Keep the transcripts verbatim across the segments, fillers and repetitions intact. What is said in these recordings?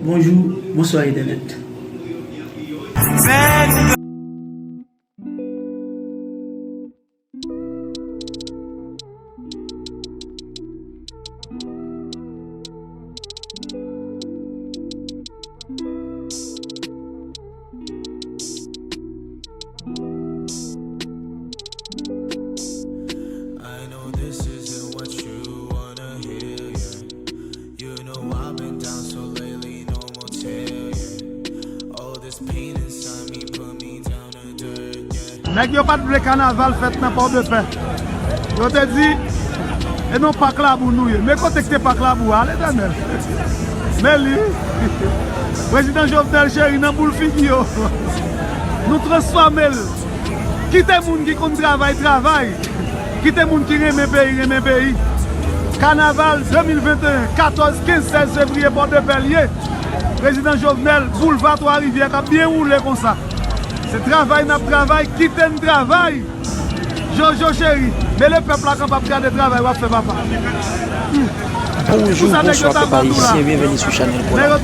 Bonjou, bonswa entènèt. I know this isn't what you wanna hear, yeah. You know I've been down, so lately no more tear, yeah. All this pain inside me put me down to dirt, yeah. Nèg yo pa t vle kanaval fèt nan Pòdepè. Yo te di, e non Pak Labou nou ye. Men kote ki te Pak Labou a, Letènèl? Men li, wi. Prezidan Jovenel cheri nan boul figi yo. Nou transfòme l. Kite moun ki konn travay, travay. Kite moun ki renmen peyi, renmen peyi. Kanaval de mil venteyen, katòz, kenz, sèz fevriye, Pòdepè l ye. Prezidan Jovenel, boulva Twa Rivyè k ap byen woule konsa. Se travay n ap travay, kite n travay. Jojo cheri, men lepèp la kapab gade travay w ap fè, papa. Bonjou, bonswa pèp ayisyen, byenveni sou chanèl Pòl Ayisyen,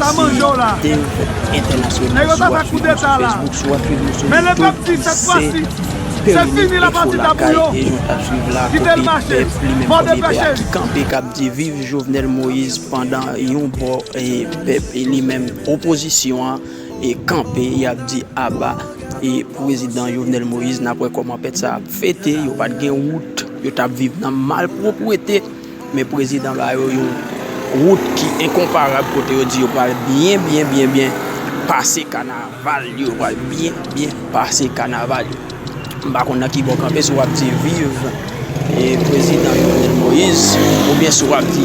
T V entènasyonal. Si w ap swiv nou sou Facebook, si w ap swiv nou sou YouTube, se Pèp Enfo lakay, e jan w t ap swiv la, kote pèp li menm kòm pèp ki kanpe, k ap di viv Jovenel Moïse, pandan yon bò, e pèp li menm opozisyon an, e kanpe, y ap di aba, e prezidan Jovenel Moïse. N ap wè kòman pèp sa ap fete, yo pa t gen wout, yo t ap viv nan malpwopwete, men prezidan ba yo yon wout ki enkonparab, kote yo di yo pral byen, byen, byen, byen pase kanaval yo, yo pral byen, byen pase kanaval yo. M pa konn nan ki bò w kanpe, si w ap di viv, e, prezidan Jovenel Moïse, oubyen si w ap di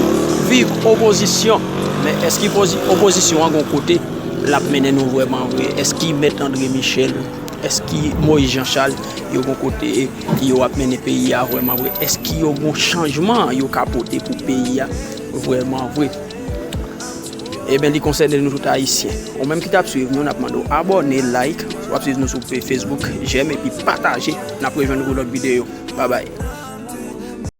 viv opozisyon. Men èske pozi-, opozisyon an gon kote l ap mennen nou vrèman vre? Èske Mèt André Michel, èske Moïse Jean Charles, yo gon kote yo ap mennen peyi a vrèman vre? Èske yo gon chanjman yo ka pote pou peyi a vrèman vre? Ebyen, li konsène nou tout ayisyen. Ou menm ki t ap swiv nou, n ap mande w abòne, like, si w ap swiv nou sou pe-, Facebook, jèm epi pataje. N ap rejwenn nou pou lòt videyo. Babay.